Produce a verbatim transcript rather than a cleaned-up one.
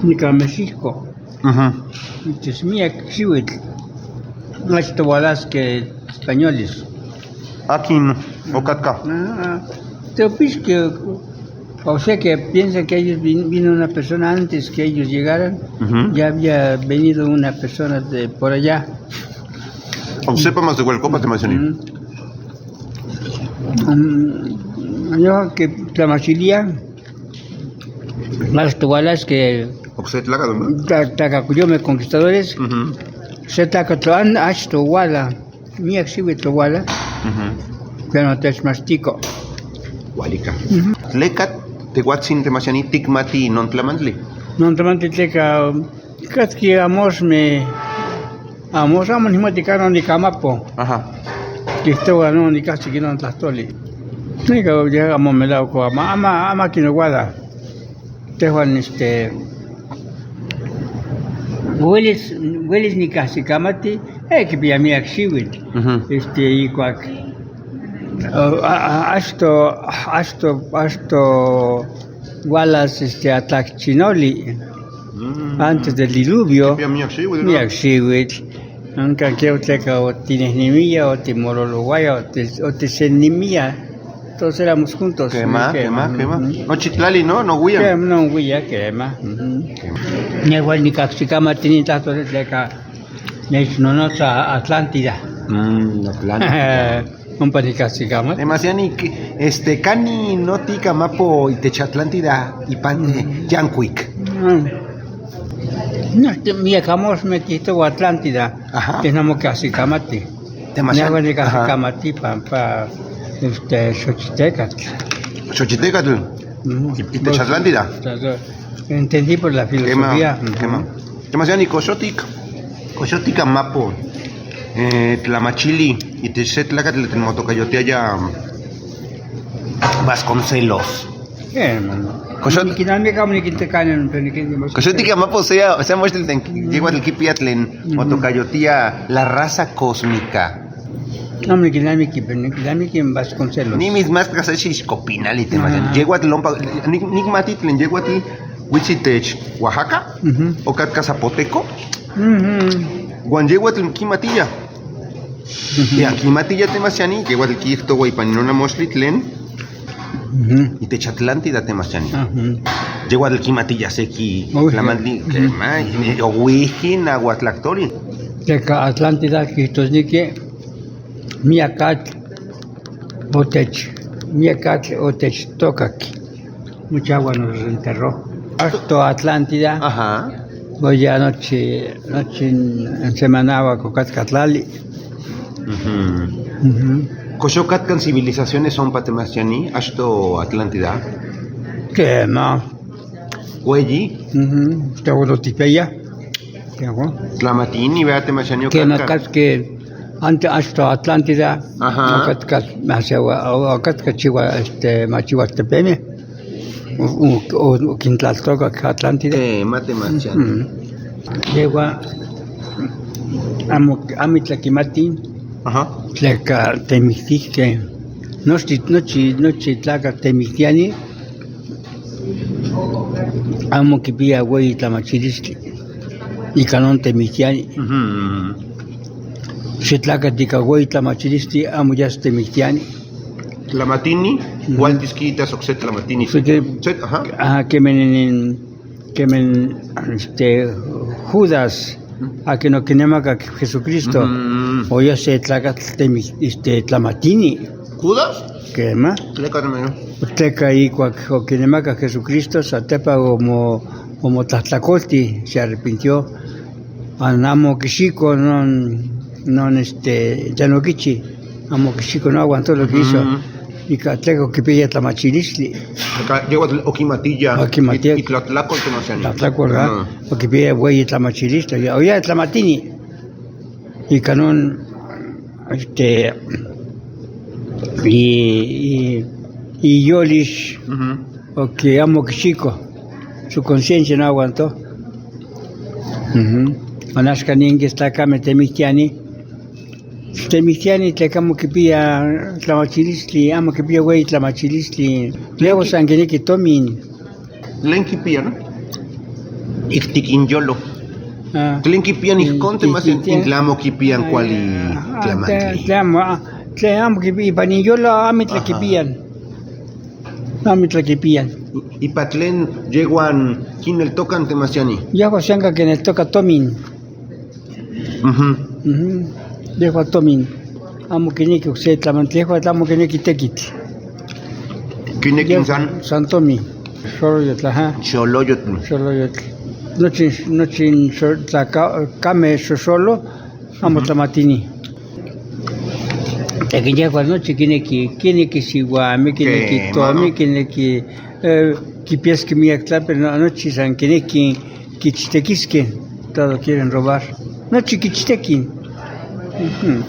Nikan México. Ujú. Entonces, miak xiuitl. Achto ualaskej españoles. ¿Akin okatka? Ah, te opiskej, o sea que piensan que ellos vin-, vino una persona antes que ellos llegaran. Ujú. Ya había venido una persona de por allá. Oksepa mas de Huelcopa te mencioné. Ujú. Mm, yo que tlamachiliaj, mas tualas que Okse tlakatl, ¿no? Ta-, takakuyomej conquistadores, Ujú. se tlakatl an-, achto uala, miak xiuitl ouala, Ujú. pero techmachtiko. Kualika. Ujú. ¿Tleka tejuatsin te mencioné tikmati non tlamantli? Non tlamantli tleka Katki amoxmej, amos amo nikmati kanon nikamapo. Ajá. Kijtoa no nikajsik inon tlajtoli. Nika ya amo melauak, amo, ama, ama kinouala. Tejuan, este, uelis, uelis nikajsikamati, eh, kipia miak xiuitl. Ujú. Este, ikuak, a, a, a, asto, asto, asto ualas, este, atlakchinoli. Mm. Antes del diluvio, Kipia miak xiuitl, ¿no? Miak xiuitl. Onka ke tleka otinejnemia, otimololouaya, oti-, otisennemia. Todos éramos juntos. Kema, kema, kema. Ujú. Nochi tlali, ¿no? Nouia. Kema, nouia, kema. Ujú. Kema. Nejuan nikajsikamati nin tlajtoli tleka nechnonotsa Atlántida. Mm, Atlántida. Ompa nikajsikamati. Demasiado nik-, este, kani noti kamapo itech Atlántida ipan, eh, yankuik. Mm. No, este, miak amoxmej kijtoa Atlántida. Ajá. Te amo nikajsikamati. Demasiado. Nejuan nikajsikamati, ajá, pampa, este, Xochitekatl. Xochitekatl. Ujú. Itech Atlántida. Entendí por la filosofía. Kema, ujú, kema. Demasiado nik, kox otik-, kox otikamapo, eh, tlamachili itech se tlakatl tlen motokayotiaya Vasconcelos. Kema. Kox ot-, nikinamiki amo nikintekani, pero nikin-, kox otikamapo se, se moxtli tlen, mm, yejuatl kipia tlen, ujú, motokayotia la raza cósmica. Amo nikinamiki, pero nikinamiki Vasconcelos. Nimitskauas se ixkopinali te mencioné. Ajá. Yejuatl ompa, nik-, nikmati tlen yejuatl wits itech Oaxaca, ujú, okatka zapoteco. Ujú. Uan yejuatl kimatiya. Ujú. Ya kimatiya te mencioné, yejuatl kijtoa ipan inon amoxtli tlen Ujú. Itech Atlántida te mencioné. Ujú. Yejuatl kimatiya seki, uy, tlamantli, ujú, kema, eh, ouijki nauatlaktoli. Tleka Atlántida kijtosneki miak atl otech, miak atl otechtokak. Mocha uan nos enterró. Asto Atlántida. Ajá. Oya nochi, nochi n-, semanauak okatka tlali. Ujú. Ujú. ¿Kox okatkaj civilizaciones ompa te mencioné, asto Atlántida? Kema. Ueyi. Ujú. Tejuan otikpiaya. Tejuan. Tlamatini, ¿verdad? Te mencioné kema okatka. Katki ante asto Atlántida. Ajá. Okatka, hacia ua-, okatka chiua, este, machiuak tepemej. O, o, o, okintlaltokak Atlántida. Eh, mate mancha. Ujú. Yejua amo, amo itlaj kimati. Ajá. Tleka temiktijkej. Nochi, nochi, nochi tlakaj temiktiani amo kipia ueyi tlamachilistli. Ika non temiktiani. Ujú. Se tlakatl ika ueyi tlamachilistli amo yas temiktiani. Tlamatini, ujú, kualtis kitas okse tlamatini. Seki, se, ajá, ajá, kemen, kemen, este, Judas, ujú, akin okinemakak Jesucristo, ujú, oyas se tlakatl temi-, este, tlamatini. ¿Judas? Kema. Tleka, hermano. Tleka ikuak okinemakak Jesucristo, satepa omo-, omotlajtlakolti, se arrepintió. Uan amo okixiko non, non, este, tlen okichi, amo okixiko, no aguantó lo que hizo. Ujú. Ika tleka okipiaya tlamachilistli. Aka, yejuatl okimatiya. Okimatiya. It-, itlatlakol temachiani. Tlatlakol, ¿verdad? Ujú. Okipiaya ueyi tlamachilistli. Oya, oya tlamatini. Ika non, este, i-, i-, iyolis, ujú, ok, amo okixiko. Su conciencia no aguantó. Ujú. Uan axka nin kech tlakamej temiktiani. Temiktiani tleka amo kipia tlamachilistli, amo kipia ueyi tlamachilistli. Yejuan san kineki tomin. ¿Tlen kipia, no? Ijtik inyolo. Ah. Tlen kipian ijkon, ijtik, temas in, ijtik. Tlen amo kipian kuali, ah, tlamantli. Tlen, tlen amo, ah, tlen amo kipi-, ipan inyolo amo itlaj, ajá, kipian. Amo itlaj kipian. I-, ipa tlen yejuan kineltokan, temas yani. Yejuan san kineltoka tomin. Mhm. Mhm. Yejuan tomin. Amo kineki okse tlamantli, yejuan amo kineki tekitl. Kineki yejuan san, san tomin. Xoloyotl, ajá. Xoloyotl. Xoloyotl. Nochi, nochi xo-, tlaka-, kamej xoxolotl, amo, ujú, tlamatini. Akin yejuan nochi kineki, kineki siuamej, kineki, ke, tomin, mano, kineki, eh, kipiaskej miak tla, pero no-, nochi san kineki kichtekis, todo quieren robar. Nochi kichteki. Ujú.